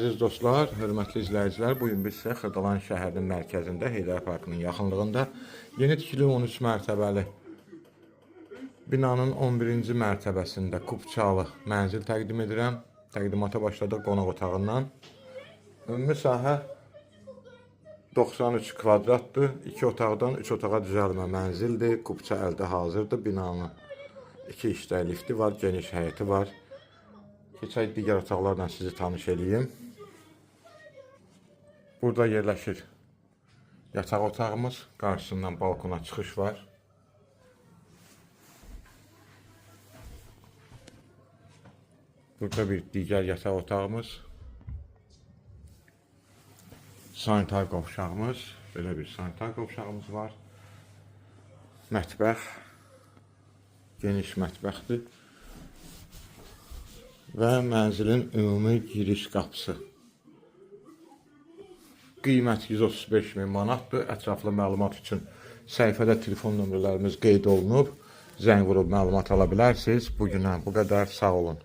Əziz dostlar, hörmətli izləyicilər, bu gün biz sizə Xırdalan şəhərinin mərkəzində, Heydər Parkının yaxınlığında yeni tikili 13 mərtəbəli binanın 11-ci mərtəbəsində kupçalı mənzil təqdim edirəm. Təqdimata başladıq qonaq otağından. Ümumi sahə 93 kvadratdır. 2 otaqdan 3 otağa düzəlmə mənzildir. Kupça əldə hazırdır. Binanın 2 işlək lifti var, geniş həyəti var. Keçək digər otaqlarla sizi tanış eləyim. Burada yerləşir yataq otağımız. Qarşısından balkona çıxış var. Burada bir digər yataq otağımız. Sanitar qovşağımız. Belə bir sanitar qovşağımız var. Mətbəx. Geniş mətbəxdir. Və mənzilin ümumi giriş qapısı. Qiymət 135 min manatdır. Ətraflı məlumat üçün səhifədə telefon nömrələrimiz qeyd olunub. Zəng vurub məlumat ala bilərsiniz. Bu günə bu qədər. Sağ olun.